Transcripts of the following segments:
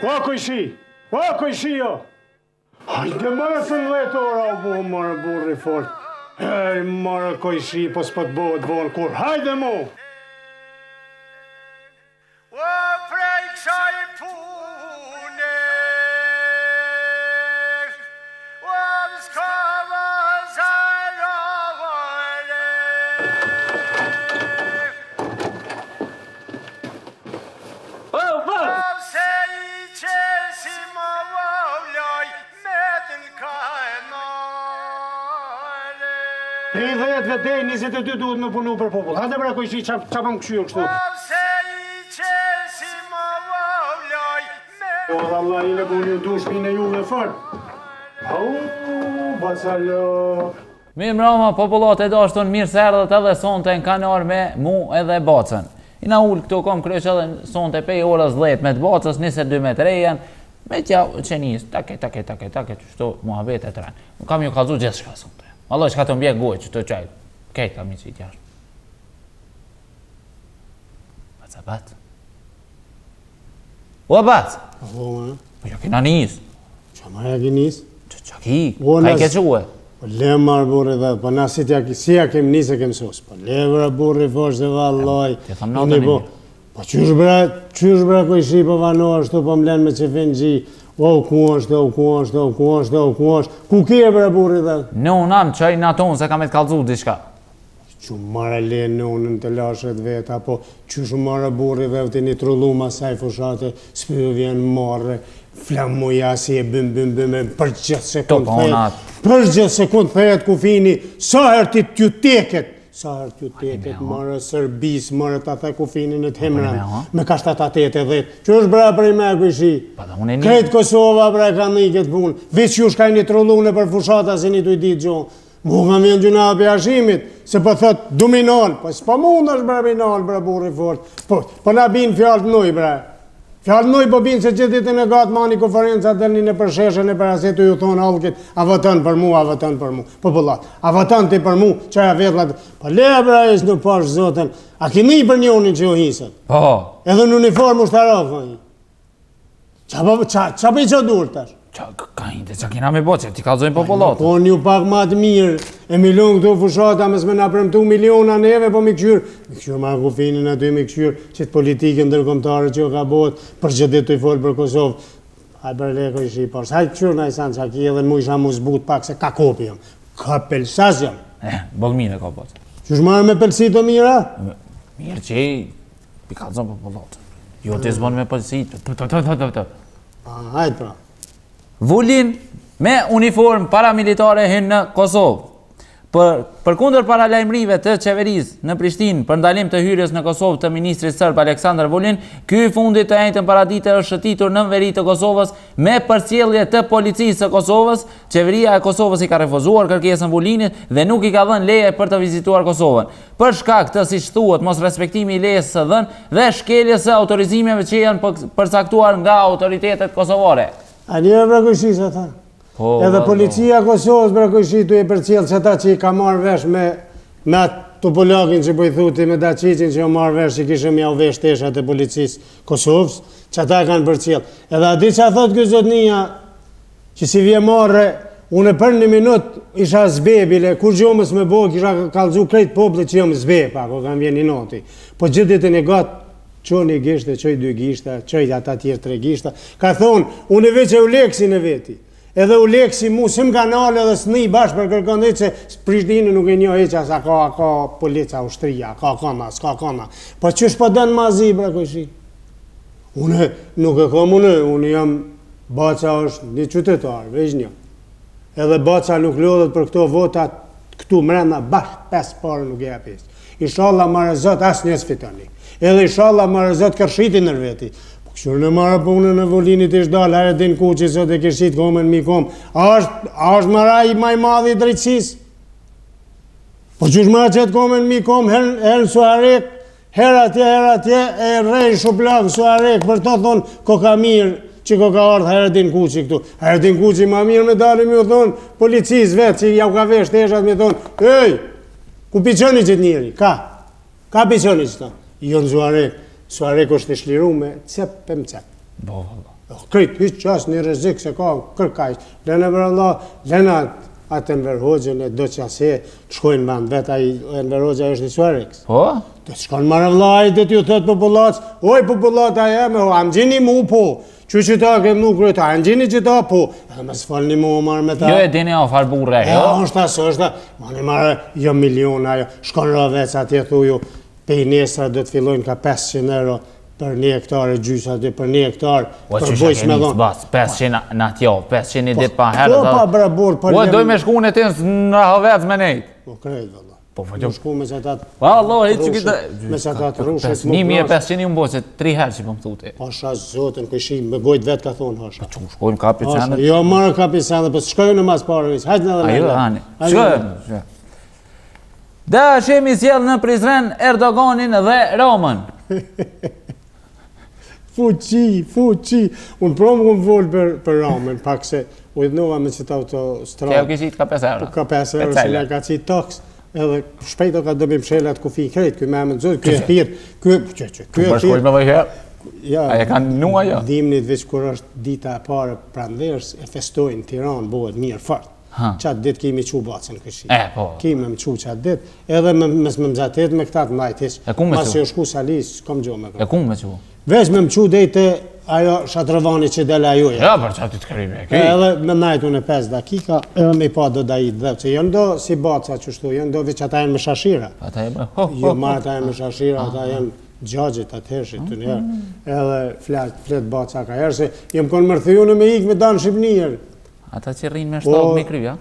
O kojshi, o kojshi o! Hajde more se 10 ora u bo more burri fort. Ej more kojshi, po s'po të bëhet vonë kur. Hajde mu! O prej kësaj pune O s'ka vazarare Po, po! Se i qesi më vavlaj Me të në kanale Prej 10 deri 22 duhet me punu për popull. Hajde bre kojshi, ça ça po më kqyr kështu? Se i qesi më vavlaj Me O valla i në unë ju du shpinë e juve fort. Au, bacalo. Mirë mrama, popullat e dashtun, mirë se erdhët edhe sonte në kanal me mu edhe bacën. Jena ulë këtu kom kryq edhe sonte pej orës 10 me të bacës, 22 me të rejen, me t'ja qenis, take, take, take, take, qështu muhabet e tren. Nuk kam ju kallzu gjithçka sonte. Valla, çka të mbje gojë, që të qaj, kejt kam i qitë jashtë. Baca, bac. O, bac! Po, më. Po, ja kena nis. Qa më ja ki nis? Qa, qa ki? O, Ka i ke que? Po, le marë burri dhe, po na si t'ja si ja kem nis e kem sos. Po, le bre burri fosh dhe vallaj. Ti tham natën e po, po, qysh bre, qysh bre kojshi po vano ashtu, po m'len me qefin gji. O, ku është, o, ku është, o, ku është, o, ku është. Ku ke bre burri dhe? Në unë am qaj në tonë se kam e të kallzu diçka. Qu more le nonën të lashet veta po qysh more burri dheut jeni trullu mas saj fushate s'po ju vjen marre flamuja si e bym bym bym e për gjithë sekund thehet për gjithë sekund thehet kufini sa herë ti t'ju teket sa herë t'ju teket more Serbisë more ta the kufinin e të hemran me ka 7 8 e 10 qysh bre prej me kojshi krejt Kosova bre ka ni këtë punë veç ju shka jeni trullu nëpër fushata s'jeni tu ditë gjo Mu ka vjen gjynah prej Hashimit, se po thot, du mi nal, po s'po mundesh bre mi nal, bre burri fort. Po, po na bin fjalët n'ujë, bre. Fjalët n'ujë po bin se gjithë ditën e gatë mani konferenca delni nëpër sheshe nëpër ase tu ju thonë hallkit, a voton për mu, a voton për mu. Popullat, a voton ti për mu, qaja vetllat. Po le bre, is nuk pash zotën. A keni për njonin që ju hisët? Po. Edhe në uniformë ushtarak, Ça po, ça, ça po i çon dur tash? Ça, ka hinte, ça kena me bo, që t'i kallzojmë popullatës. Po një pak ma të mirë, e mi lon këto fushata, mos me na premtu miliona neve, po mi kqyr, mi kqyr ma kufinin aty, mi kqyr qitë politikën ndërkombëtare që ka bëhet, për gjithë ditë tu folë për Kosovë. Haj për leko i shi, por sa i kqyr në i sanë që ki edhe mu isha mu zbut pak se ka kopi jam. Ka pelsas jam. Eh, boll mirë e ka po. Qysh marrë me pelsi të mira? Mirë që i Pi kallzon popullatën. Jo, ti s'bon me pëlsi. Të, të, të, të, të, të. Hajt pra. Vulin me uniformë paramilitare hyn në Kosovë. Për, përkundër paralajmërive të qeverisë në Prishtinë për ndalim të hyrjes në Kosovë të ministrit sërb Aleksandar Vulin, ky i fundit të enjten paradite është shëtitur në veri të Kosovës me përcjellje të policisë së Kosovës, qeveria e Kosovës i ka refuzuar kërkesën Vulinit dhe nuk i ka dhënë leje për të vizituar Kosovën. Për shkak të, siç thuhet, mosrespektimi i lejes së dhënë dhe shkeljes së autorizimeve që janë përcaktuar nga autoritetet kosovare. A një bre kojshi sa tha? Po, Edhe policia e Kosovës bre kojshi tu e përcjell që ata që i ka marrë vesh me me atë Topolakin që po i thuti me Daçiqin që u marrë vesh që kishim ja u vesh teshat e policisë Kosovës, që ata e kanë përcjell. Edhe a di ça thot ky zotnia Që si vje marre, unë për një minut isha zbe, bile, kur gjo mos me bo, kisha kallzu krejt popullit që jam zbe, pak, o kam vjen një nati. Po gjithë ditën e gatë, ço një gishtë, çoj dy gishta, çoj ata tjerë tre gishta. Ka thonë, unë e veç EULEX-in e veti. Edhe EULEX-i mu, si më ka nalë edhe s'ni bash për kërkon dhe që Prishtinë nuk e njoh hiç as a ka, a ka polica, ushtria, ka kona, s'ka kona. Po qysh po don ma zi, bre, kojshi? Unë nuk e kam unë, unë jam Baca është një qytetar, veç një. Edhe baca nuk lodhet për këto vota këtu mrena bash 5 pare nuk e jap. Ishalla marë zot asnjë s'fitoni. Edhe ishalla marë zot kërshiti nër veti. Po kqyrne more punën e Vulinit ish dalë, Hajredin Kuçi sot e kish qitë komën mi komë. A është, a është more ai ma i madhi i drejtësisë? Po qysh more qet komën mi komë, herë, herë në Suharekë, herë atje, herë atje, e rrejnë shuplak në Suharekë, për të thonë, koka mirë, që koka ardhë Hajredin Kuçi këtu. Hajredin Kuçi ma mirë me dalë me ju thonë, policisë vetë që jau ka vesh teshat me thonë, ej, ku p'i çoni qët njeri, ka? Ka p'i çoni qëta? Jo në Suharekë. Suharekë është e shlirume, cep për më cep. Bo, valla. Krejt, hiç as një rrezik s'e ka kërkaj. Lene bre valla, lene atë Enver Hoxhën e do që ase, të shkojnë në vend vetë, ai Enver Hoxha është i Suharekës. Po? Të shkon more vlla, ai do t'ju thotë popullatës, oj popullata jeme, a më gjini mu po, Që që ta ke mu kryetar, a më gjini që ta po, edhe mos folni mu more me ta. Jo e dini o farë burre, jo? është asë, është, mani more, jo miliona, jo, shkon Rahovec atje thuju, pej nesër do të fillojnë ka 500 euro për një hektar e gjysë aty, për një hektar, po, për bujq me dhonë. Bas, 500 në atë javë, 500 një ditë pa herë. Po, pa bre burrë, për Po, doj me shku në të në Rahovec me nejtë. Po, krejt, valla. Po, po, jo. shku me që ta të... Vallah, hiç që kita... Me që ta të rushët... 1500 ju mbo, se tri herë që po më thuti. Pasha zotin, ku ishi, me gojtë vetë ka thonë, hasha. Po, që shkojmë kapi sendet? Jo, marë kapi sendet, po shkojmë në mas parë, hajtë në dhe në. Ajo, hani. Shkojmë. Hashimi sjell në Prizren Erdoganin dhe Ramën. Fuqi, fuqi. Unë prom më folë për, për Ramën, pak se u idhnova me qëta autostradë. Kjo kishit ka 5 euro. Ka 5 euro, se ka qitë taks. Edhe shpejt o ka do me mshelat kufi krejt, ky me emën zot, ky e thirr, ky që që, ky e thirr. Po shkojmë edhe Ja, a e kanë nua jo? Dimnit veç kur është dita e parë pranverës e festojnë në Tiranë, bëhet mirë fort. Ha. Qatë ditë kemi qu bacën këshi. E, po. Kemi më qu qatë ditë, edhe me, me, me mzatet me këta të majt hiç. E ku me qu? Masi u shku Sali, s'kom gjo me E ku me qu? Veç me më qu dej te ajo shatrovani që del ajo. Ja, për qatë të kërime, e Edhe me najt unë e 5 dakika, edhe me i pa do dajit dhe, që janë do si baca qështu, janë do veç ata janë me shashira. Ata janë me ho, ho, Jo, ma ata janë me shashira, ata janë gjagjet atëhershit të njerë. Edhe flet, flet baca ka herë, se jem konë mërthy unë me ikë me danë Shqipnirë. Ata që rrinë me shtagë po, me kry, ja?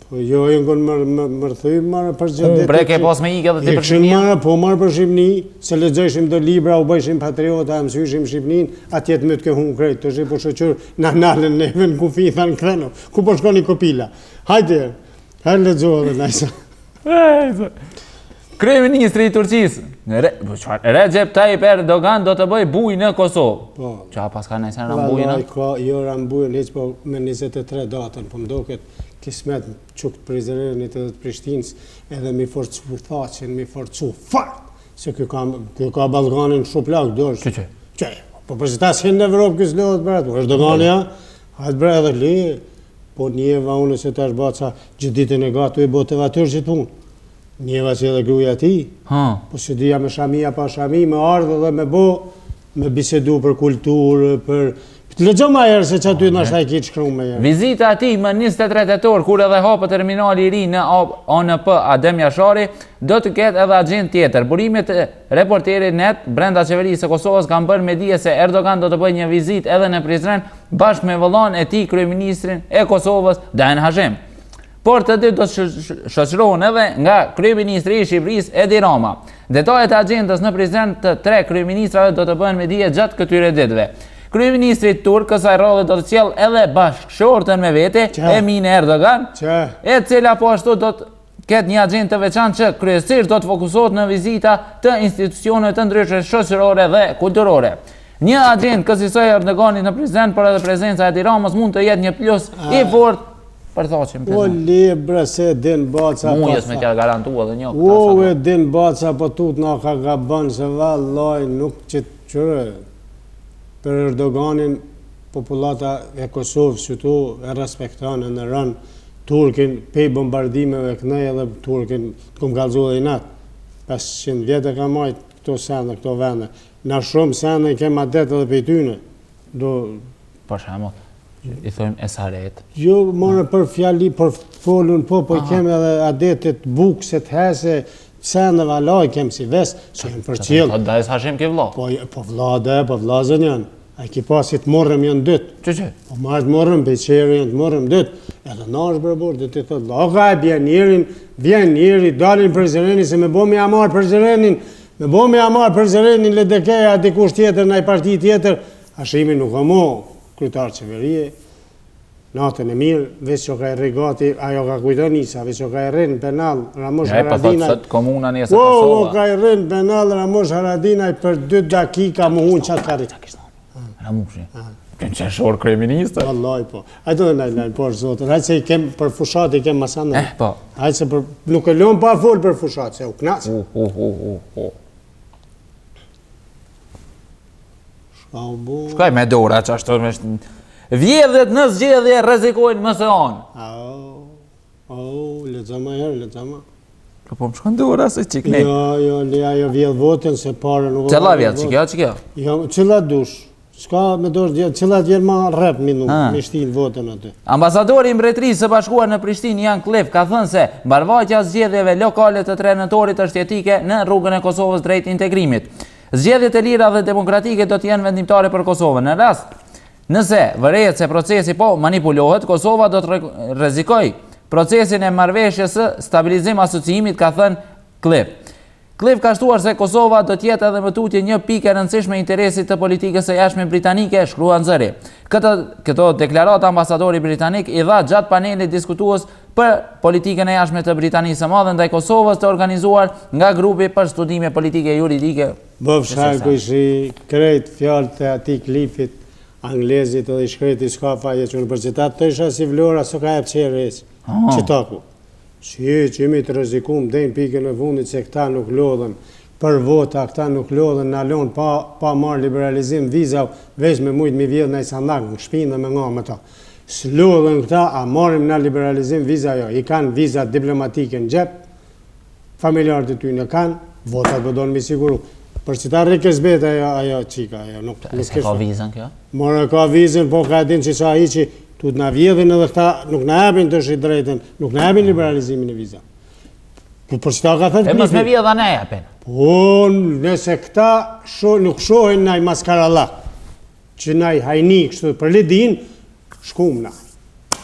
Po jo, jem konë mër, mër, mërthy, marë për gjithë ditë. Bre, ke pas me ikë edhe ti për Shqipni? Marë, po marë për Shqipni, se lexojshim do libra, u bëjshim patriota, mësyshim Shqipnin, atje të mytë ke hunë krejt, të shi po shoqër, na nalën neve në kufi, thanë kthenu, ku po shkoni kopila? Hajde, hajde lexo edhe najsa. Kryeministri i Turqisë, Re, po çfarë? Recep Tayyip Erdogan do të bëjë bujë në Kosovë. Po. Qa pas ka nëse Rambujën? Vallai ka jo Rambujën, hiç po me 23 datën, po më doket kismet çuk të Prizrenit edhe të Prishtinës, edhe mi forcu Thaçin, mi forcu fort, se ky ka ky ka Ballkanin shuplak dorë. Që që? Që? Po për ta s'hin në Evropë ky s'lodhet për atë. Erdogani ja, hajt bre edhe li, po njeva unë se tash baca gjithë ditën e gatu i bo të vatër gjithë punë. Njeva që edhe gruja e tij, po s'e dija me shami a pa shami, me ardhë dhe me bo, me bisedu për kulturë, për... Të lexo ma herë se që aty në është i shkru me herë. Vizita e tij më 23 tetor, kur edhe hapet terminali i ri në ANP Adem Jashari, do të ketë edhe agjendë tjetër. Burimet e reporterit net, brenda qeverisë së Kosovës, kanë bërë me dije se Erdogan do të bëjë një vizitë edhe në Prizren, bashkë me vëllanë e tij kryeministrin e Kosovës, Dajan Hashim. Por të dy do të shoqërohen edhe nga kryeministri i Shqipërisë Edi Rama. Detajet e agjendës në Prizren të tre kryeministrave do të bëhen me dije gjatë këtyre ditëve. Kryeministri turk kësaj radhe do të sjellë edhe bashkëshorten me vete, Emine Erdogan, e cila po ashtu do të ketë një agjendë të veçantë që kryesisht do të fokusohet në vizita të institucioneve të ndryshme shoqërore dhe kulturore. Një agjendë kësisoj e Erdoganit në Prizren, por edhe prezenca e Edi Ramës mund të jetë një plus i fortë për Thaçin. O le bre se din baca Mujës me t'ja garantu edhe një. O e din baca po tut na ka gabon se vallaj nuk që qyre për Erdoganin popullata e Kosovës që tu e respekton e nderon Turkin pej bombardimeve kënej edhe Turkin të kom kallzu edhe inat 500 vjet e ka majt këto sende këto vende Na shumë sende i kem adet edhe pej tyne. Do... Për shembull, i thojmë esaret. Jo, more për fjali, për folun, po, po i kem edhe adetet bukse, të hese, sende valla i kem si ves, se janë për qillë. Po, da e sa shem ke vlla? Po, po vlla dhe, po vllazën janë. A i ki pa si të morëm janë dytë. Që që? Po marrë të morëm, për qerë janë të morëm dytë. Edhe na është bre burrë, dhe ti thotë, loka e bjen njerin, vjen njeri, dalin Prizreni, se me bo me ja marrë Prizrenin, Me bo me ja marrë Prizrenin LDK-ja, dikush tjetër, naj parti tjetër, Hashimi nuk o mo kryetar qeverie, natën e mirë, veç që ka i rri gati, ajo ka kujto nisa, veç që ka i rri në penal, Ramush Ja, e po thot Haradinaj. sot komuna nesër Po, Kosova. ka i rri në penal Ramush Haradinaj për 2 dakika më hunë qatë ka rri. Ramushi. Në qershor kryeministër. Vallaj po. Hajde dhe naj lajm, po është zotër. Hajde se i kem për fushat, i kem masanë. Eh, po. Hajde se për, nuk e lëmë pa fol për fushat, se u knaq. U, u, u, u, u. Shka u bo? Shkaj me dora që ashtu me shtë... Vjedhjet në zgjedhje rrezikojnë MSA-n. Au, au, lexama herë, lexama. Po po më shkon dora se çik ne. Jo, jo, le ajo vjedh votën se pare nuk Cila vjedh, që kjo, që kjo? Jo, cila dush. S'ka me dush, cila vjen ma rrep mi nuk, me shtin votën aty. Ambasadori i Mbretërisë së Bashkuar në Prishtinë, Ian Cliff, ka thënë se mbarëvajtja e zgjedhjeve lokale të 3 nëntorit është jetike në rrugën e Kosovës drejt integrimit. Zgjedhjet e lira dhe demokratike do të jenë vendimtare për Kosovën. Në rast nëse vërehet se procesi po manipulohet, Kosova do të rrezikojë procesin e marrëveshjes së stabilizim asociimit, ka thënë Cliff. Cliff ka shtuar se Kosova do të jetë edhe më tutje një pikë e rëndësishme e interesit të politikës së jashtme britanike, shkruan Zëri. Këtë këto deklarata ambasadori britanik i dha gjatë panelit diskutues për politikën e jashtme të Britanisë së Madhe ndaj Kosovës të organizuar nga grupi për studime politike e juridike. Bëfsh hajr kojshi krejt fjalët e atij Cliffit anglezit edhe i shkreti s'ka faj që unë për qita thojsha si Vlora s'o ka jep qerë hiç qitaku si hiç jemi të rrezikum deri në pikën e fundit se këta nuk lodhen për vota këta nuk lodhen na lon pa pa marr liberalizim vizav veç me mujt mi vjedh naj sandak në shpinë dhe me nga me ta S'lodhen këta, a marrim na liberalizim viza jo, i kanë vizat diplomatike në xhep, familjarët e tyne kanë, votat po donë mi siguru. Për qita rri këzbet ajo, ajo çika, ajo nuk, nuk Se ka vizën kjo? More ka vizën, po ka e din që qa hiqi, tu të na vjedhin edhe këta, nuk na japin të shi drejtën, nuk na japin liberalizimin e viza. Po për qita ka thënë E mos me vjedha ne japin. Po, nëse këta sho, nuk shohin naj maskarallak, Që naj hajni kështu për ledin, shkum na.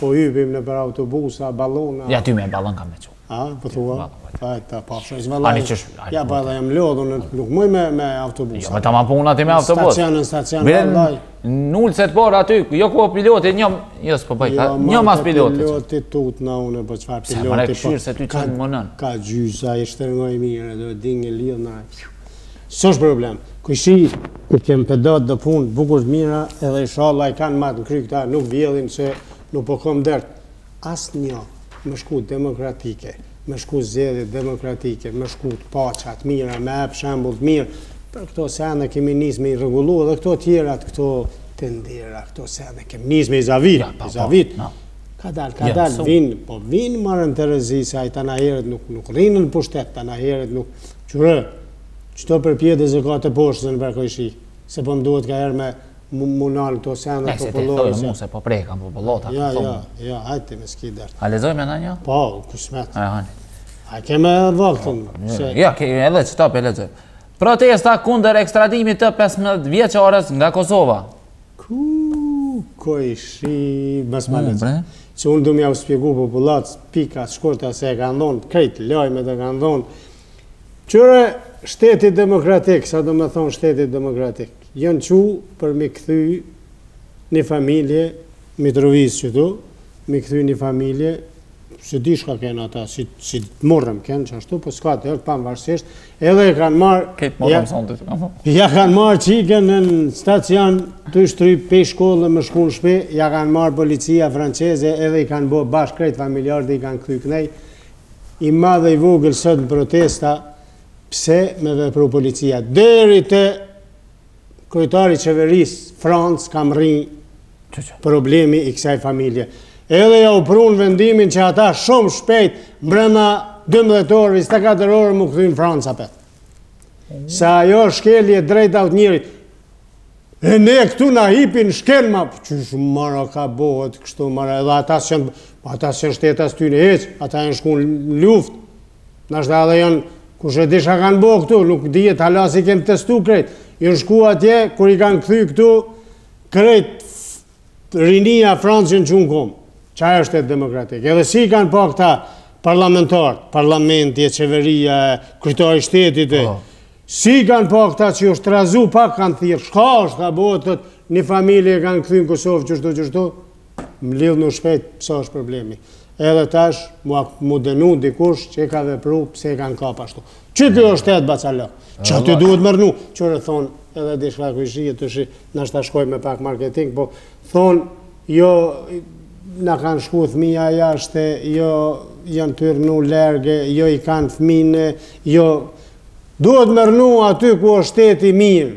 Po hypim nëpër autobusa, ballona. Ja ty me ballon kam me çu. A, po thua? Po ta pa shoj vallai. Ani çesh. Ja po edhe jam lodhur, nuk muj me me autobus. Jo, me tamam puna ti me autobus. Stacion në stacion vallai. N'ulëse t'parë aty, jo ku piloti, një, jo s'po bëj, jo, një mas pilotit. Piloti tut na unë po çfarë piloti. Sa më këshir se ty çon më nën. Ka gjysa, ishte ngoj mirë, do dinge lidh na. S'është problem. Kojshi, i kem pedat do punë bukur të mira edhe ishalla i kanë mat në kry këta nuk vjedhin se nuk po kom dert. Asnjë me shku demokratike, me shku zgjedhje demokratike, me shku të paqa, të mira, me ep shembull të mirë, për këto sene kemi nis me i rregullu edhe këto tjerat, këto tendera, këto sene kemi nis me i zavit, Ja, po, i zavit. Po, no. Ka dal, ka dal, vin, po vin marrën të rëzi, se ai tana herët nuk, nuk rrinë në pushtet, tana herët nuk, Qyre, qëto përpjete se ka të poshtën për kojshi, se po më duhet ka herë me mu nalë këto sende popullore. Ne, se te se po preka, po popullota. Ja, ja, ja, hajde ti me s'ki dert. A lexojmë edhe një? Po, kusmet. A, hani. A keme edhe vaktën. Po, se... Ja, ke, edhe qëta pe lexojmë. Protesta kundër ekstradimit të 15 vjeçares nga Kosova. Ku, kojshi, mos ma lexo. Se unë du me jau spjegu popullatës, pika shkurta se e kanë dhonë, krejt lajmet e kanë dhonë, Qyre shteti demokratik, sa do me thonë shteti demokratik, janë qu për mi kthy një familje, Mitrovicë qëtu, mi kthy një familje, se di shka kenë ata, si, si të murrëm kenë që ashtu, po s'ka të herë, pavarësisht, edhe e kanë marrë, ja, ja kanë marrë çikën në stacion të shtry pe shkollë me shku në shpi, ja kanë marrë policia franceze, edhe i kanë bo bashkë krejt familjarët dhe i kanë kthy knej, I madh e i vogël sot në protesta pse me vepru policia. Deri te kryetari i qeverisë Francë ka mrri problemi i kësaj familje. Edhe ja u prun vendimin që ata shumë shpejt mbrenda 12 orë, 24 orë m'u kthy në Francë apet. Se ajo shkelje e drejtave të njerit. E ne këtu na hipin shkelma, po qysh mara ka bohet kështu mara, edhe ata s'janë, ata s'janë shtetas tyne hiç, ata janë shku në luftë, nashta edhe janë, kush e di çka kanë bo këtu, nuk dihet, hala s'i kem testu krejt, janë shku atje, kur i kanë kthy këtu, krejt rinia Francë janë çu n'kom, qaj është shtet demokratik, edhe si i kanë pa këta parlamentarët, parlamenti e qeveria, kryetari i shtetit, e, po. Si i kanë pa këta që është trazu pak kanë thirrë, shka është, ka bëhet, thot, një familje e kanë kthy në Kosovë qështu qështu, mlidhnu shpejt pse është problemi. Edhe tash mu mu dënu dikush që e ka vepru pse e kanë kap ashtu. Që ky është shtet bacalok? Që aty duhet me rrnu? Qyre thonë edhe diçka kojshije tashi nashta shkoj me pak marketing, po thonë jo na kanë shku fëmija jashtë, jo janë tu rrnu larg, jo i kanë fëmijën, jo duhet me rrnu aty ku është shteti mirë.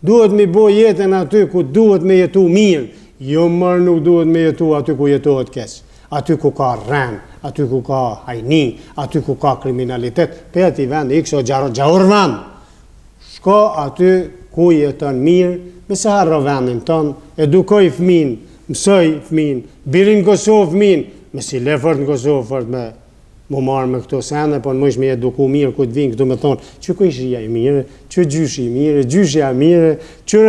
Duhet me bo jetën aty ku duhet me jetu mirë, jo mër nuk duhet me jetu aty ku jetohet keq, aty ku ka rren, aty ku ka hajni, aty ku ka kriminalitet, pe atij vendi ik se o gjaur vend. Shko aty ku jeton mirë, mos e harro vendin tënd, edukoj fëmin, mësoj fëmin, bjeri në Kosovë fëmin, mos i le fort në Kosovë fort me Mu marrë me këto sende, po në mujsh me eduku mirë, kur të vinë këtu me thonë, që kojshia i mirë, që gjyshi i mirë, gjyshja e mirë, që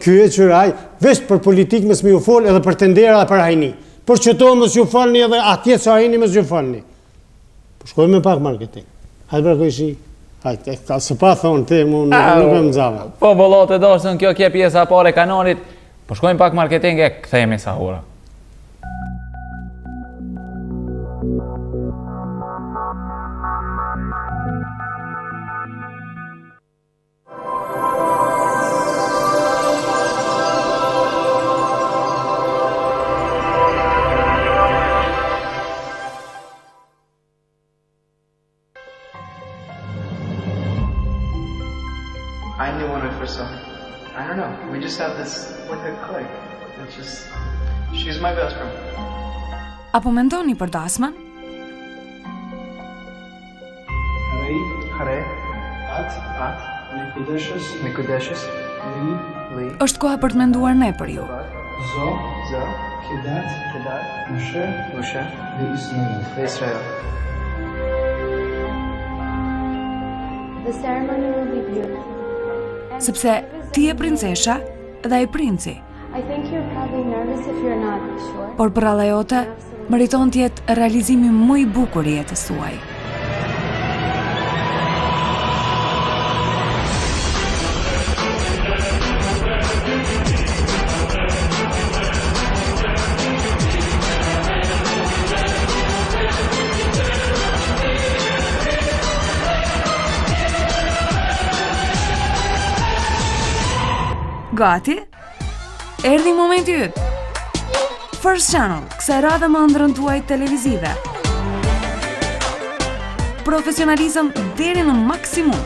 ky e që ai, veç për politikë mos me ju fol edhe për tendera dhe për hajni. Për qëto mos ju folni edhe atje sa hajni mos ju folni. Po shkojmë me pak marketing. Hajde pra kojshi, hajde, e ka se pa thonë ti, mu nuk, nuk e mëzava. Po, vëlla të dashtun, kjo ke pjesa e parë e kanalit, po shkojmë pak marketing e kthehemi sa ora. I knew when I first saw her. I don't know. We just have this like a click. It's just she's my best friend. A po mendoni për dasmën? Hare, hare, at, at, me kudeshës, me li, li. Është koha për të menduar ne për ju. Zo, zo, kedat, kedat, Moshe, Moshe, dhe Israel. Dhe Israel. The ceremony will be beautiful. Sepse ti je princesha dhe ai princi. I think you're probably nervous if you're not sure. Por përralla jote meriton të jetë realizimi më i bukur i jetës suaj. Gati? Erdhi momenti yt. First Channel, kësaj radhe me ëndrrën tuaj televizive. Profesionalizëm deri në maksimum.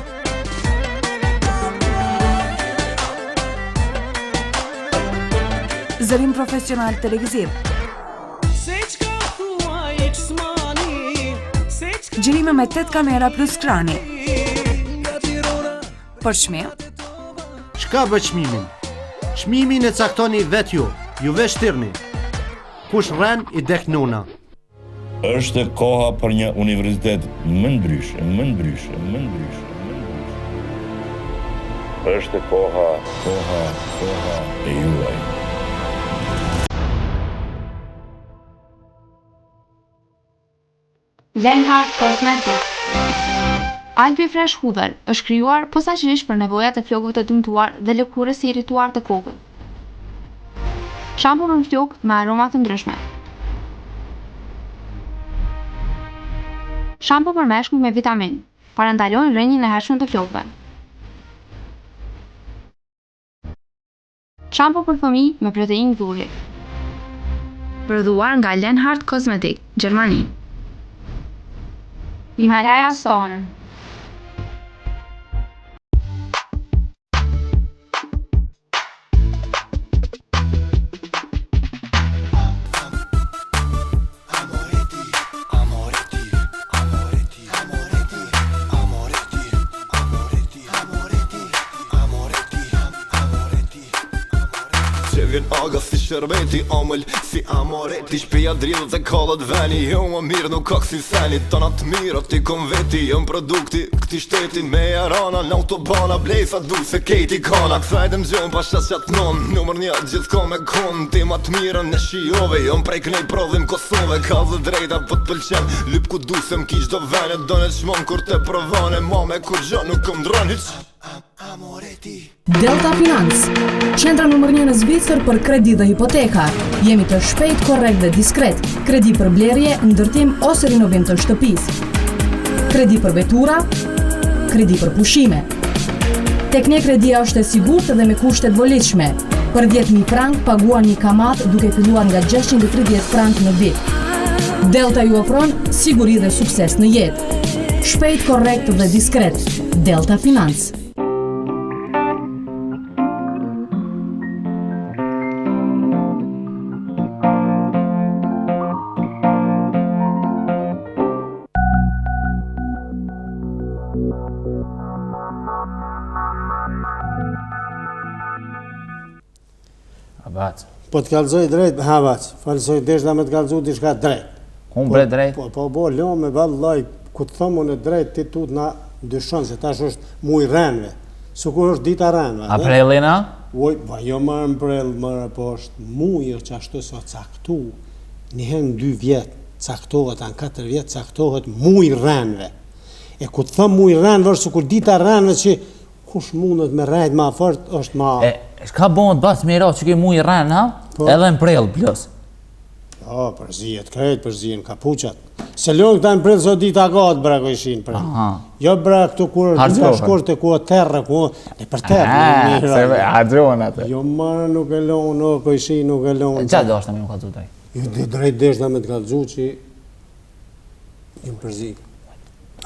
Zërim profesional televiziv. Xhirime me 8 kamera plus krani. Për çmim? Çka bë çmimin? Çmimin e caktoni vetë ju. Ju veç thirrni. Kush rren i dek nuna. Është koha për një universitet më ndryshe, më ndryshe, më ndryshe, më ndryshe. Është koha, koha, koha e juaj. Lenhart Cosmetics Albi Fresh Hudhër është krijuar posaçërisht për nevojat e flokëve të dëmtuar dhe lëkurës së irrituar të kokës. Shampo për flokë me aroma të ndryshme. Shampo për meshkuj me vitaminë. Parandalojnë rënien e hershme të flokëve. Shampo për fëmijë me proteinë druri. Prodhuar nga Lenhart Cosmetic, Gjermani. Himalaya Stone. Vjen aga si sherbeti Omël si amoreti Shpia dridhet e kallet veni Jo më mirë nuk ka kësi seni Tona të mira ti kom veti Jëm produkti këti shteti Me jarana në autobana Blejsa du se kejti kana Kësaj dhe më pa shashat non Numër një gjithko me kon Ti ma të mirën e shijove Jëm prej kënej prodhim Kosove Ka dhe drejta po të pëlqen Lyp ku du se m'ki çdo vene Do në qmon kur të provone Ma me kur gjo nuk kom ndron hiq. Delta Finance, qendra numër 1 në Zvicër për kredi dhe hipoteka. Jemi të shpejt, korrekt dhe diskret. Kredi për blerje, ndërtim ose rinovim të shtëpisë. Kredi për vetura, kredi për pushime. Tek ne kredia është e sigurt dhe me kushte të volitshme. Për 10.000 frank paguan një kamatë duke filluar nga 630 frank në vit. Delta ju ofron siguri dhe sukses në jetë. Shpejt, korrekt dhe diskret. Delta Finance. Abac. Po të kallzoj drejt, ha bac, falsoj deshta me të kallzu diçka drejt. Unë bre drejt? Po, po, po, lo me vallaj, ku të thom unë drejt, ti tut na dyshon se tash është muj renve. Sikur është dita renve. A prellina? Oj, pa jo marrë në prell, marrë, po është muj është që ashtu sa caktu, një herë në dy vjet, caktohet, a në katër vjet, caktohet muj renve. E ku të thom muj renve, është sikur dita renve që Kush mundet me rrejt ma fort është ma... E, shka bëhet bac me i ra që ke muj rren, ha? Po. Edhe në prill, plus. Po, përzihet krejt, përzihen kapuqat. Se lënë këta në prill, sot dita gatë, bre, kojshin prill. Aha. Jo, bre, këtu kur është dita shkurt e ku o terre, ku o... E për terre, në mirë. Se harxhohen atë. Jo, marë, nuk e lonë, o, kojshin, nuk e lonë. Qa do është me më kallzu taj? Jo, dhe drejt deshta me të kallzu që Jam përzi.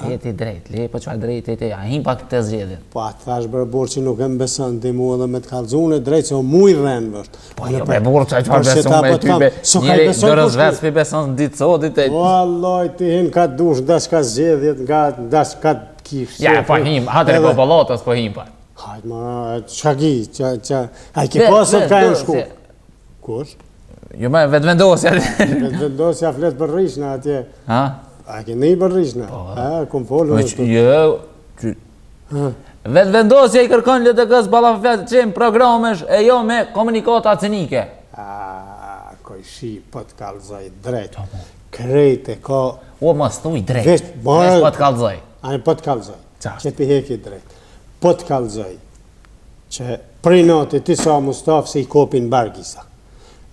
Je ti drejt, le po çfarë drejt ti, a him pak te zgjedhjet. Po atë thash bre burrë që nuk e më beson ti mua dhe me të kallzu unë drejt se o muj rren është. Po jo bre burrë çfarë çfarë beson me ty be. Njeri dorës vet s'pi beson ditë sot ditë. Vallai ti hin ka dush dash ka zgjedhjet nga dash ka kish. Ja po him, hatër po pollatës po him pa. Hajt më, çka ki, ça ça, ai ke pasur ka janë shku. Kush? Jo më vetëvendosja. Vetëvendosja flet për rishna atje. Ha? A ke ni për rishna? Po. Ha, kum folur këtu. Jo. Vetëvendosja i kërkon LDK-s ballafaqim programesh e jo me komunikata cinike. A, kojshi, po të kallzoj drejt. Po, po. Krejt e ka... O, mos thuj drejt. Veç, po të kallzoj. Ani, po të kallzoj. Që t'i heki drejt. Po të kallzoj. Që prej nate ti sa Mustafë se i kopin bark Isa.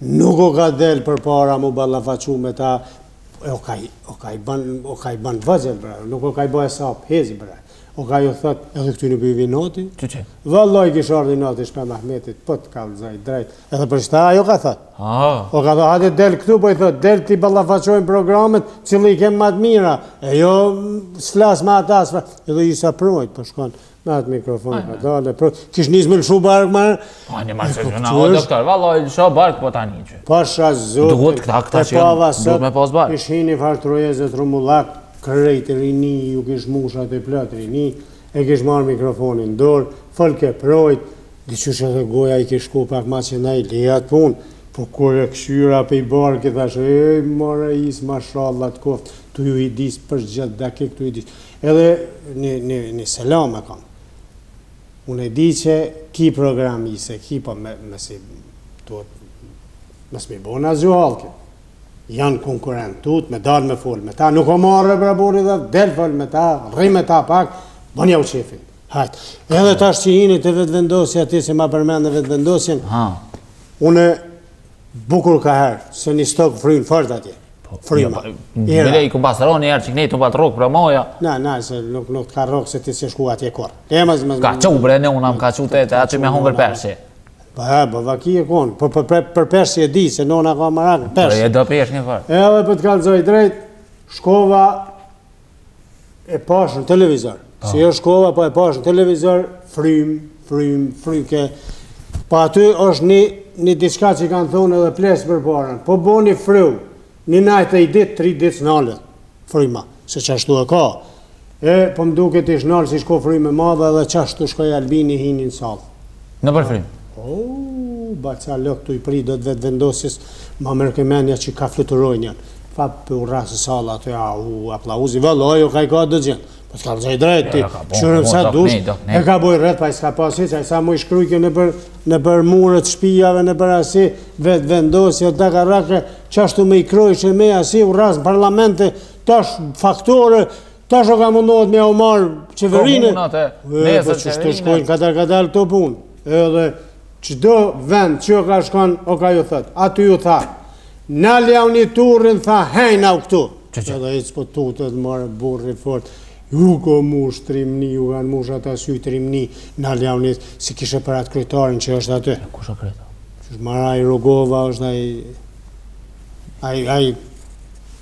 Nuk o ka del përpara mu ballafaqu me ta, o ka o ka i bën o ka i bën vëzël bre, nuk o ka i bë hesap hiç bre. O ka ju thot edhe këty nuk ju vjen nati. Që që? Vallai kish ardhë nati Shpend Ahmetit, po të kallzoj drejt. Edhe për çta ajo ka thot. Ah. O ka thot hajde del këtu po i thot del t'i ballafaqojmë programet, cilli i kem më të mira. E jo s'flas me ata, s'flas. Edhe Isa projt po shkon. Me atë mikrofon ka dale, pro, kish nis me lëshu bark më... Po, një marrë se gjëna, o doktor, vallai lësho bark po tani që. Pasha zotin, Duhet këta, këta që janë, duhet me pas bark. Ish hini farë trojeze të rumullak, krejt rini, ju kish mush atë plot rini, e kish marrë mikrofonin dorë, folke projt, diqysh edhe goja i kish shku pak ma që nej, le atë punë, po kur e këshyra pej barki, thash, ej, more Isë, mashallah të koftë, tu ju i dis për gjithë dakik, tu i dis. Edhe një, një, një selam e kam. Unë e di që ki program i se ki, po me, me si, duhet, mos me bo asgjo hallkit. Janë konkurrent tut, me dalë me fol me ta, nuk o marre bre burri dhe, del fol me ta, rri me ta pak, bën jau qefin. Hajt. Edhe tash që jini te vetëvendosja ti se ma përmende vetëvendosjen, Ha. unë Bukur ka herë, se një stok fryn fort atje. Po, Fryma. Jo, po, Bile i kum pas roni herë që kënej të pat rrok për moja. Na, na, se nuk, nuk të ka rrok se ti s'e shku atje kurrë. E, mas, mas, Ka qu bre, ne unë am ka qu të të aty me hongër peshqi. Po, e, po, vaki e konë, po, për, për, për peshqi e di, se nona ka marak, peshqi. Po, e do peshq një farë. Edhe për të kallzoj drejt, shkova e pash në televizor. Po. Si jo shkova, po e pash në televizor, frym, frym, fryke. Po aty është një, një diçka që kanë thonë edhe ples për parën. Po boni frymë, një najtë e i ditë, tri ditë s'nalet, fryma, se qashtu e ka. E, po më duket ish nalë si shko frymë e madhe edhe qashtu shkoi Albini hini në sallë. Në për frymë? O, baca lëk tu i pri do të vetëvendosjes, ma merrke menja që ka fluturojnë janë. Pa për u rrasë salla aty, a, u, aplauzi, vëlloj, o ka i ka dëgjen. Po të kallzoj drejt, ti, qërëm sa dush, e ka boj rreth, pa i s'ka pas hiç, ai sa mu i shkrujke në për, në për murët shpijave, në për asi, vetëvendosje, dakarake, qashtu me i krojshe me asi, u rrasë në parlamente, tash faktore, Tash o ka mundohet me jau marrë qeverinë. Komunat e, E, nesër po qështu qeverinë. shkojnë kadal kadal këto punë. Edhe çdo vend që o ka shkon, o ka ju thot. Aty ju tha, naljani turrin, tha, hejna u këtu. Edhe ec po tutet, marë burri fort. Ju ko mush trimni, ju kanë mush ata sy trimni, naljani, si kishe për atë kryetarin që është aty. Kush o kryetar? Që është marë ai Rugova, është ai ai ai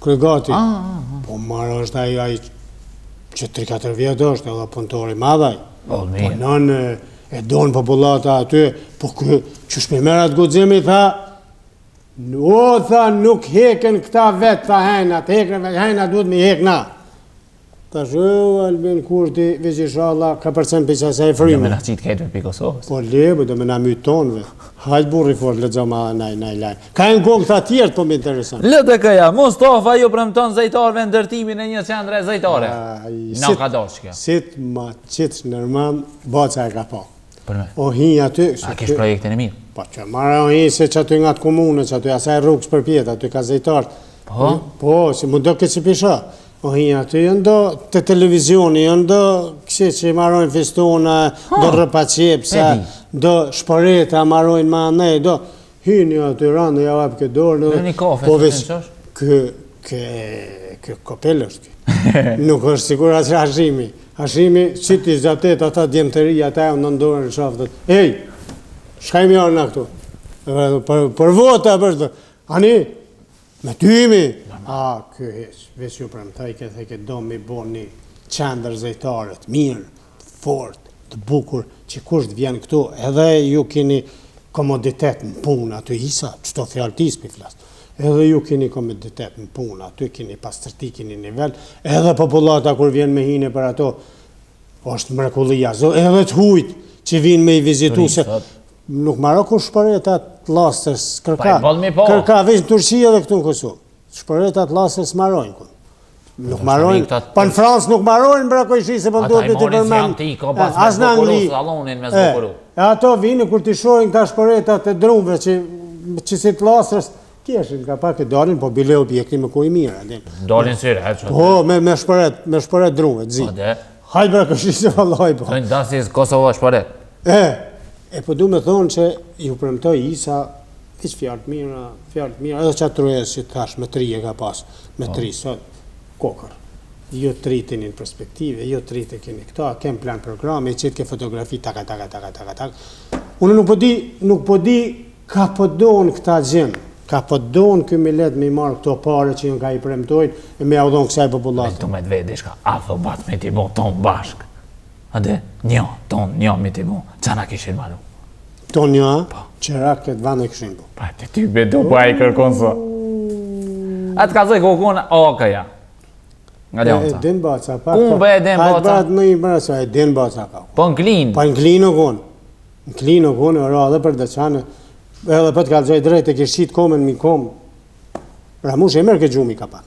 kryegati. Ah, ah, ah. Po marë është ai ai që 3-4 vjet është edhe punëtor i madh ai. Po, mirë. Po nën e, e don popullata aty, po ky qysh me merr atë guxim i tha, o tha nuk heken këta vet, tha hejnat, heken hejnat duhet me hek na. Tash o Albin Kurti, veç inshallah, ka përcen për qasaj Do fryme. me na qitë këtë për Kosovës. Po le, po do me na myt tonëve. Hajt burri fort, lexo ma naj naj lajm. Ka në kohë këta tjerët po më intereson. LDK-ja, Mustafa ju premton zejtarëve ndërtimin e një qendre zejtare. Ai, Na si- ka dashur kjo. Si të ma qitsh nërmend, baca e ka pa. Për me. O hi aty... se A kish ky- projektin e mirë. Po që marrë o hi se që aty nga të komune, që aty asaj rrugës përpjetë, aty ka zejtarët. Po? Po, si mu do këtë që pisha. O hi aty janë do të televizioni, janë do kësi që i marojnë festona, do rrëpaqepsa, E di. do shporeta marojnë ma anej, do hyni aty rëndë, ja jap këtë dorë. Në një kafe, po se veç, të nëqosh? kë, kë, kë kopel është kë. Nuk është sigur as Hashimi. Hashimi, si ti zatet ata djem të ri, ata janë në dorën në qafë, thot, ej, shka jemi arë na këtu? Dhe, Për, për vota, për të, ani, me tymi. A, kë heq, veç ju premtoj ke the ke do mi bo një qendër zejtare të mirë, të fort, të bukur, që kush të vjen këtu, edhe ju keni komoditet në punë aty Isa, çto fjalë ti s'pi flas. Edhe ju keni komoditet në punë, aty keni pastërti, keni nivel, edhe popullata kur vjen me hine për ato, është mrekullia, zo, edhe të hujt që vinë me i vizitu, se Turistat. nuk maro ku shporetat lastës, kërka, Pa i boll mi po. kërka veç në Turqi edhe këtu në Kosovë. Shporetat lastës marojnë kun. Nuk marojnë, këta- pa në Francë nuk marojnë, bra kojshi se po Ata duhet i me t'i morin si përmend. antiko, pas E, as me në zbukuru, Angli. sallonin me E, zbukuru. E ato vinë kur t'i shohin këta shporetat e drumve që që si të lastrës, kjeshin ka pak e dalin, po bile objekti me ku i mirë, a din. Dalin si re, që Po, me me shporet, me shporet drumve, të zi. Po de. Hajt bra kojshi se vallai po. Thonë dasi Kosova shporet. E, e po du me thonë që ju premtoj Isa, veç fjalë të mira, fjalë të mira, edhe qatë trojës që thash, me tri e ka pas, me tri sot, kokër. Ju tri të në perspektive, ju tri të keni këta, kem plan programi, qitë ke fotografi, taka, taka, taka, taka, taka. Unë nuk po di, nuk po di ka po donë këta gjenë, ka po donë ky millet me i marrë këto pare që janë ka i premtojnë e me jau dhonë kësaj popullate. Tu me të vetë diçka, a tho bat me t'i bo ton bashk. A de, një, ton, një me t'i bo, qa na kishin maru? Tonë një, a? Qera këtë vend e kishin bo. Pa, të ty be do, po ai kërkon së. A të ka zëj kokon AKA-ja. Nga E, e Leonca. din baca, pak. Ku po- be e din Hajt baca? brat më i baca, e din baca ka. Po në klin. Pa në klinë u konë. Në klinë u konë, ora edhe për deçanë, edhe për të kallzoj drejt, e kish qit komën mi komë. Ramush e merr ke gjumi ka pak.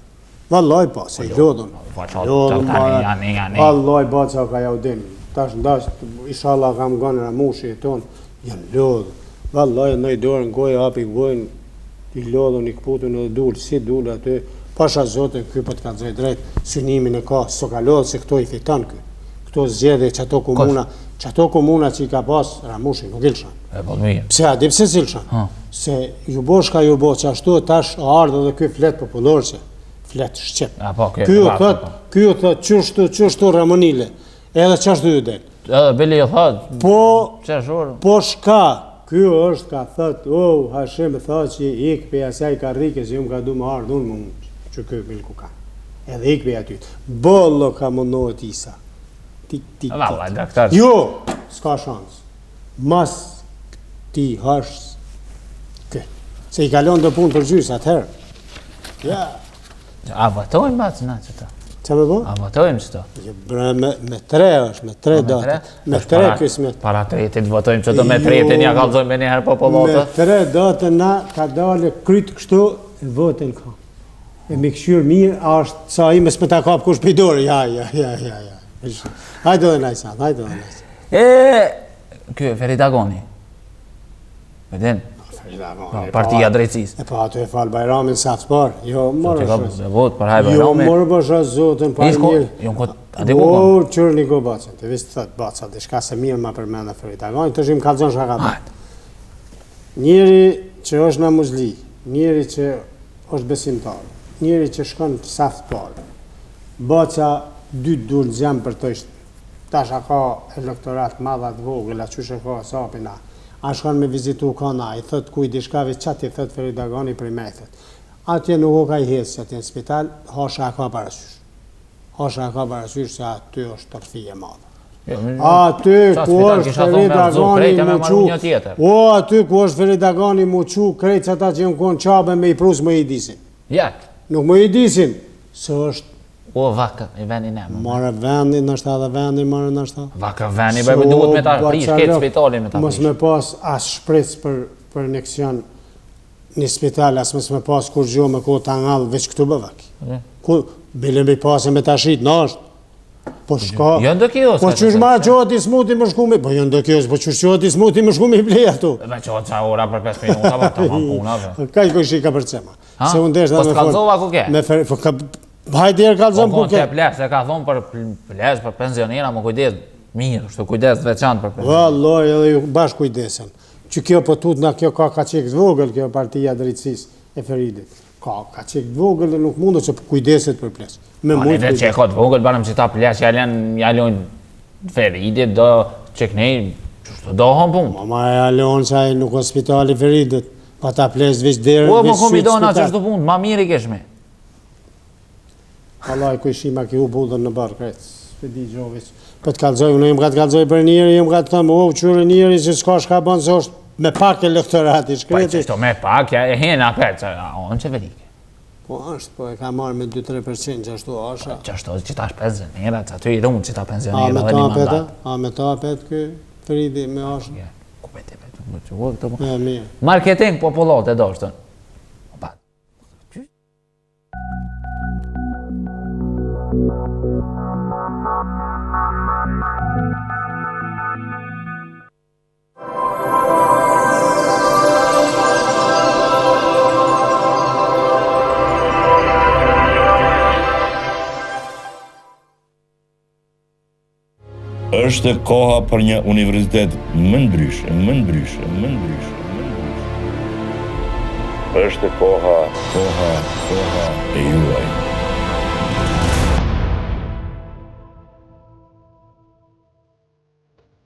Vallaj po, se i lodhun. Po, qa- Lodhun, qa tani, mara. jani, jani. Vallaj baca ka jau din. Tash ndash, inshallah kam gënë Ramushi e ton, janë lodhun. Vallaj ndaj dorën gojë, hapi gojën, i lodhun, i kputun edhe dul, si dul aty. Pasha Zotin, ky po të kallzoj drejt, synimin e ka, s'o ka lodhë se këto i fiton ky. Këto zgjedhje që ato komuna, që ato komuna që i ka pas Ramushi nuk i lëshon. E po mirë. Pse a di pse si lëshon? Ha. Se ju bo shka ju bo që ashtu tash ardhë dhe ky flet popullor që flet shqip. A, po, ky Ky ju e thot, po. ky ju thot qështu, qështu Ramonile. Edhe qashtu ju del. Edhe Bili ju thot, Po qeshur. Po shka, ky është ka thët, o, Hashim Thaçi, ik pe asaj karrike se ju më ka du më ardhë unë më unë, që ky milku ka. Edhe ik pe aty. Bollo ka mundohet Isa. Tik, tik, tik. Valla, doktor. Jo, s'ka shans. Mas ti hash kë. Se i kalon do punë për gjysë atëherë. Ja, A votojmë bac na që të? që me bo? A votojmë që të? Jo, bre, me, me tre është, me tre datë. Me tre kismet. Para tretit votojmë që të me Jo. tretin ja kallzojmë me njëherë Me popullatës. tre datë na ka dalë kryt kështu e votën ka. E mi këshyrë mirë, a është sa i me s'me ta kap kush për dorë. Ja, ja, ja, ja, ja. Hajde dhe najsan, hajde dhe najsan. E, ky Ferid Agoni. E din? Po, partia drejtësisë. E po aty e fal Bajramin sa të parë. Jo, morë është. Jo, vot për hajr Bajramin. Jo, morë po shoh zotën pa mirë. Jo, ko aty ku. Po, qyr një go bacën. Të veç thot baca diçka se mirë ma përmendë Ferid Agani, tash im kallzon çka ka bërë. Njeri që është namuzli, njeri që është besimtar, njeri që shkon saf të parë. Baca dy dur në për të është Tash a ka elektorat madh a të vogël a qysh e ka hesapin a a shkon me vizitu kon a i thot kujt diçka veç ça t'i thot Ferid Agani prej me i thot atje nuk o ka i hec atje në spital hasha e ka parasysh hasha e ka parasysh se aty është tërthi e madhe aty ku është Ferid Agani mu çu o aty ku është Ferid Agani mu çu krejt ata që janë kon Qabe me i pru s'mo i disin nuk mo i disin se është O vakë, i veni ne. More vendi, nështë edhe vendi, more nështë. Vakë vendi, bëjmë duhet me ta prish, këtë spitalin me ta prish. Mos me pas as shpric për, për injeksion një spital, as mos me pas kurgjo me ko ta ngallë, veç këtu bë vakë. Ku, bile me pas e me ta shit, në është. Po shka... Jo ndë kiosk. Po qysh ma qohet i smuti më shku me... Po jo ndë kiosk, po qysh qohet i smuti më shku me i blej ato. Me qohet ca ora për 5 minuta, po tamam puna. Ka i kojshi ka përcema. Se unë desht po me fol. Po ku ke? Me fer, po ka Hajde herë kallzom po ku ke. Po ples, e ka thonë për ples, për pensionera, më kujdes mirë, kështu kujdes të veçantë për pensionera. Vallai, edhe ju bash kujdesen. Që kjo po tut na kjo ka ka çik të vogël kjo partia e drejtësisë e Feridit. Ka ka çik të vogël dhe nuk mundet se kujdeset për ples. Me po, mund. Ne që ka të vogël, barem që ta ples ja lën ja lën Feridit do çeknej, ç'është do hon punë. Mama e lën se ai nuk është spitali Feridit. Pa ta ples veç derën, Po, më komi do na ç'është punë, ma mirë i keshme. Vallai kojshi ma ki hup udhën në barë krejt. S'pe di gjo veç. Po të kallzoj, unë jam ka të kallzoj për njeri, jam ka të them, o, qyre njeri që s'ka shka bën se është me pak elektorat i shkreti. Po, që me pak, ja, e hena apet, që, a, on qeverike. Po është, po e ka marrë me 2-3% që ashtu asha. Që ashtu, që ta është pensionera, që aty i runë që ta pensionera dhe një mandat. A me ta apet kë Feridi me asha? Ku me te, me të, me të, Marketing popullot e doshtën. Është koha për një universitet më ndryshe, më ndryshe, më ndryshe, më ndryshe. Është koha, koha, koha e juaj.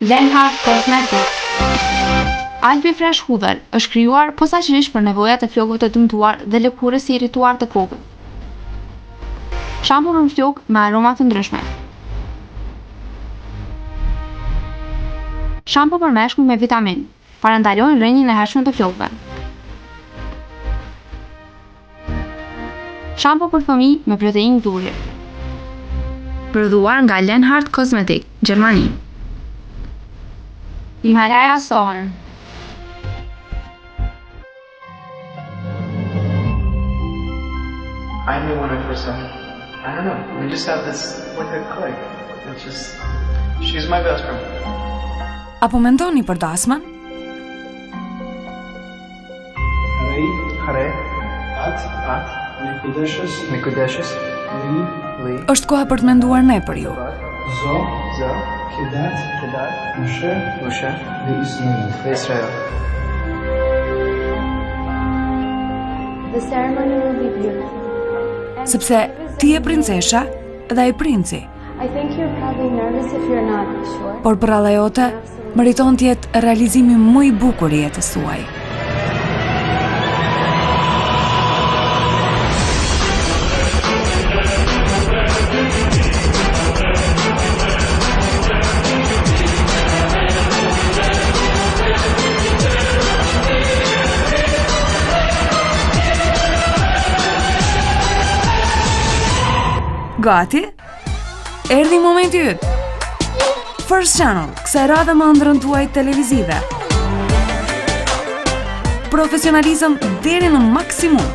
Lenhart Cosmetics Alpi Fresh Hudhër është krijuar posaçërisht për nevojat e flokëve të dëmtuar dhe lëkurës së irrituar të kokës. Shampo për flokë me aroma të ndryshme. Shampo për meshkuj me vitaminë. Parandalojnë rënien e hershme të flokëve. Shampo për fëmijë me proteinë druri. Prodhuar nga Lenhart Cosmetic, Gjermani. Himalaya Sohar. I knew when I first saw her. I don't know. We just have this wicked click. It's just she's my best friend. A po mendoni për dasmën? Hare, hare, at, at, mekudeshës, mekudeshës, li, li. Është koha për të menduar ne për ju. Zo, zo, kedat, kedat, Moshe, Moshe, dhe Israel, dhe Israel. The ceremony will be beautiful. Sepse ti je princesha dhe ai princi. I think you're probably nervous if you're not sure. Por përralla jote meriton të jetë realizimi më i bukur i jetës suaj. Gati? Erdhi momenti yt. First Channel, kësaj radhe me ëndrrën tuaj televizive. Profesionalizëm deri në maksimum.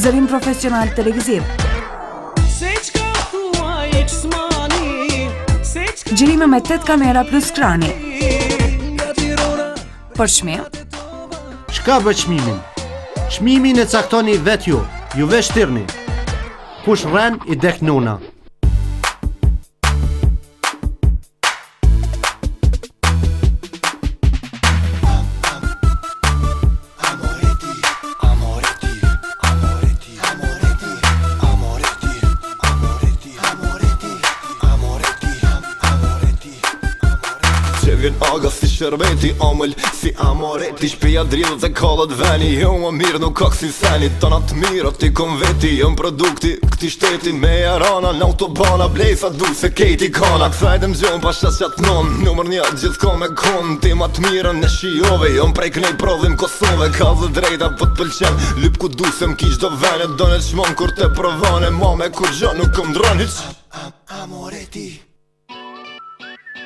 Zërim profesional televiziv. Agjërime me 8 kamera plus krani. Për çmim? Çka bë çmimin? Çmimin e caktoni vetë ju. Ju veç thirrni. Kush rren i dek nuna. Vjen aga si sherbeti Omël si amoreti Shpia dridhet e kallet veni Jo më mirë nuk ka kësi seni Tona të mira ti kom veti Jom produkti këti shteti Me jarana në autobana Blej sa du se kejti kana Kësaj dhe më pa shas qatë non Numër një gjithë me kon Ti ma të mirën e shijove Jom prej kënej prodhim Kosove Ka dhe drejta po të pëlqen Lyp ku du se m'ki çdo vene Do në qmon kur te provone Ma me kur gjo nuk kom ndron hiq Amoreti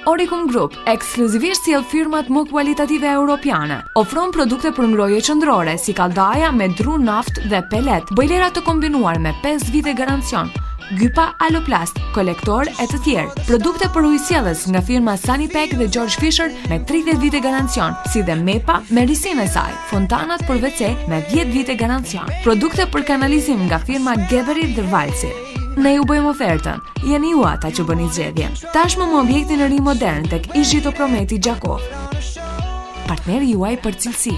Oricum Group ekskluzivisht sjell firmat më kualitative europiane. Ofron produkte për ngrohje qendrore si kaldaja me dru naftë dhe pelet, bojlera të kombinuar me 5 vite garancion, gypa aloplast, kolektor e të tjerë. Produkte për ujësjellës nga firma Sanipec dhe Georg Fischer me 30 vite garancion, si dhe Mepa me risinë e saj, fontanat për WC me 10 vite garancion. Produkte për kanalizim nga firma Geberit dhe Valsir. Ne ju bëjmë ofertën. Jeni ju ata që bëni zgjedhjen. Tashmë me objektin e ri modern tek ish-Zhitoprometi Gjakovë. Partneri juaj për cilësi.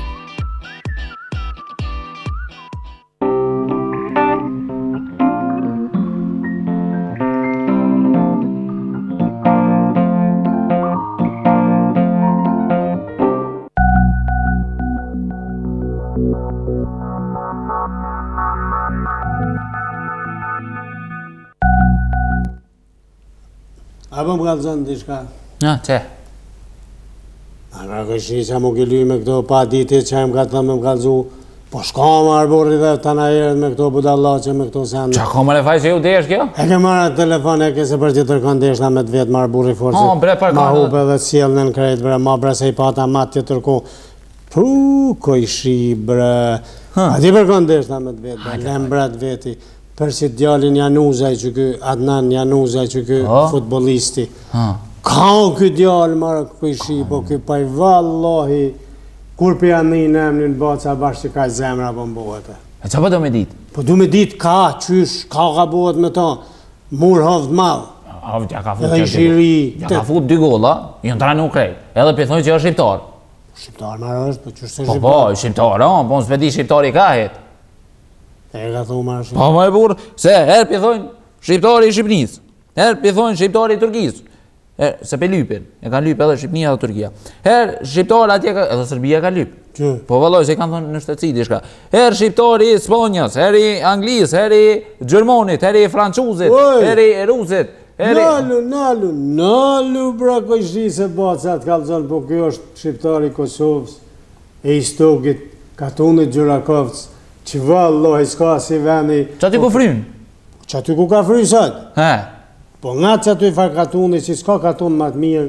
A po më kallzon diçka? Na, çe. A nga këshi që mu këlly me këto pa ditë që më ka të thëmë më kallzu, po shka më arborri dhe të na erët me këto budallaqe, me këto sende. Qa ka më refaj që ju desh kjo? E ke marrë atë telefon, e ke se për tjetër kanë desh na me të vetë marrë burri forcë. Ha, bre, për Ma kanë. hupe dhe sjell nën krejt, bre, ma bre se i pata ma tjetër ku. Pu, kojshi, bre. A di për kanë desh na me të vetë, bre, lem bre të veti. Për si djalin Januzaj që ky, Adnan Januzaj që ky Po. futbollisti. Ha. Ka o ky djalë marë kojshi, po ky paj vallahi, kur për janë një emnin baca bash që ka zemra po mbohet. E qa po do me ditë? Po du me ditë ka, qysh, ka ka bohet me ta, mur hovë të madh. Ha, ja ka fut. Edhe ja ish dy i golla. ri, Ja ka fut dy golla, janë tranu krejt. Edhe pe thonë që është shqiptar. Shqiptar marë është, po qysh se Po shqiptar. po, shqiptar, ha, po s'pe di shqiptari ka het. E ka thonë marë Po më e burr, se herë pi thonë shqiptari i Shqipërisë, herë pi thonë shqiptari i Turqisë. E, se pe lypin, e kanë lyp edhe Shqipënia dhe Turqia. Herë shqiptar atje ka, edhe Serbia ka lyp. Që? Po vallai se kanë thonë në shtetësi diçka. Herë shqiptari i Spanjës, herë i Anglisë, herë i Gjermanit, herë i Francuzit, Oj! herë i Rusit, herë i Nalu, nalu, nalu, bra, kojshi se baca të kallzon, po ky është shqiptari i Kosovës, e Istogit, Katunit Gjurakovc, që vallahi s'ka si veni... Që aty ku fryn? Që aty ku ka fry sot? He. Po nga që aty far katuni, që s'ka katun më të mirë,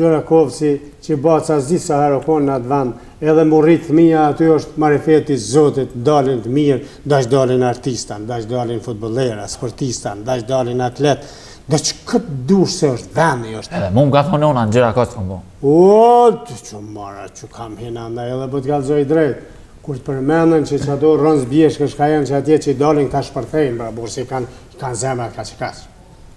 Gjurakovci, që baca s'di sa herë o konë në atë vend, edhe mu rrit fëmija aty është marifeti i Zotit, dalin të mirë, ndash dalin artista, ndash dalin futbollera, sportista, ndash dalin atlet, do që këtë dush se është vendi është. Edhe mu më ka thonë nona në Gjurakovc kom bo. O, të që mara, që kam hina ndaj edhe po të kallzoj drejt. Kur të përmendën që që ato rënës bjeshkë shka janë që atje që i dalin këta shpërthejnë, bra, burë si kanë, kanë zemrat ka që kaq.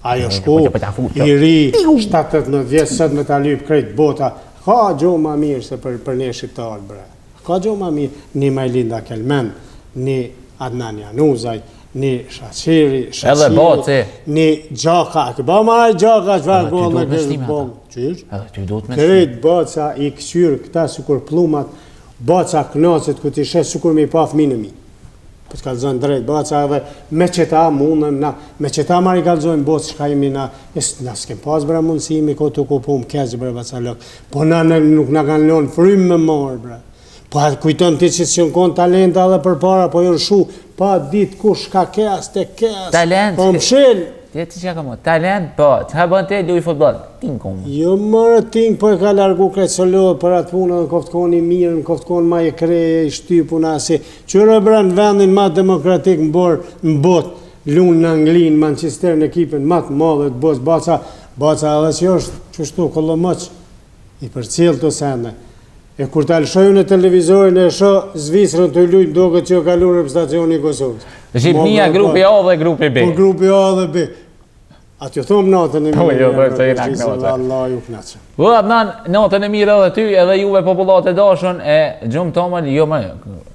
Ajo shku, po, po ta fut, i ri, 79 vjeç, sot me ta lyp krejt bota. Ka gjo ma mirë se për, për ne shqiptarët, bre. Ka gjo ma mirë, një Majlinda Kelmend, një Adnan Januzaj, një Shaqiri, Shaqiri, Baci. një Gjaka, a ke ba ma ai Gjaka, çfarë Edhe ty golle duhet me ke shtime bo? ata. Qysh? Edhe ty duhet me shtime. Krejt baca i këqyr këta sikur pllumat, baca knaqet ku ti sheh sikur me i pa fëmijën e mi. Po të kallzon drejt, baca edhe me qeta mundem na, me qeta marr i kallzojmë botës çka jemi na, e na s'kem pas bre mundësi mi ko të kupum keq bre baca lok. Po na, na nuk na kanë lënë frymë me marr bre. Po a kujton ti që s'janë kon talenta edhe përpara, po janë shu, pa dit kush ka keas te keas. Talent. Po mshel. Ti ti çka ka mo? Talent, po, çka bën ti luj futboll? Tinkum. Jo mërë ting, po e ka largu krejt solo për atë punë, në koftë konë i mirë, në koftë konë ma i kreje, i shtypun asi. Qyre bre në vendin ma demokratik në borë, në botë, lunë në Angli, në Manchester, në ekipin ma të madhe të botës, baca, Baca edhe që është qështu, kollomoq, i përcjell të sende. E kur ta lëshoj unë televizorin e shoh Zvicrën tu lujt, m'doket që ka lu reprezentacioni i Kosovës. Shqipnia, grupi A dhe grupi B. Po grupi A dhe B. A t'ju thom natën e po, mirë, jo, po, të jena kënaqë. Allah ju kënaqë. Po Adnan, natën e mirë edhe ty, edhe juve popullatë e dashun e gjumë t'omël, jo më.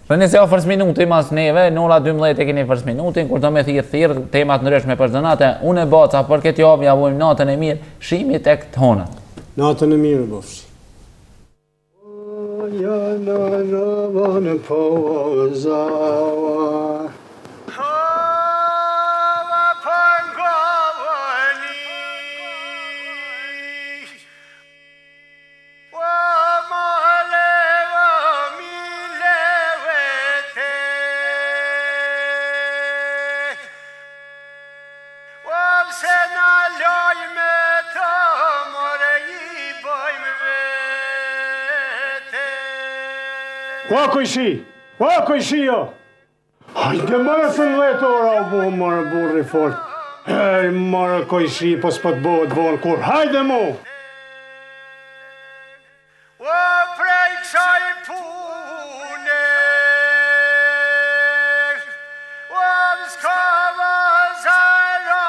Dhe nëse o first minuti mas neve, në ora 12 e keni first minutin, kur do me thirr thirr temat ndryshme për çdo natë, unë e baca për këtë javë ja vojmë natën e mirë, shihmi tek t'honat. Natën e mirë bofshi. O kojshi, o kojshi jo. Hajde more se në ora u bu more burri fort. Ej more kojshi, po s'po të bëhet vonë kur. Hajde mu! O prej kësaj pune O s'ka vazarare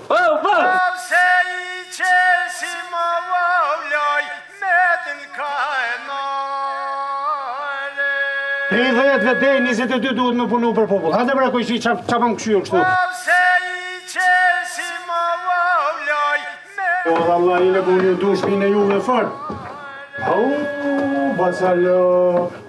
Po, po! Se i qesi më vëlloj Me të në ka e nare Prej 10 deri 22 duhet me punu për popull. Hajde bre kojshi, ça ça po më kqyr kështu? Se i qesi më vëlloj Me O vallahi le po unë ju du shpinë e juve fort. Au, bacalo.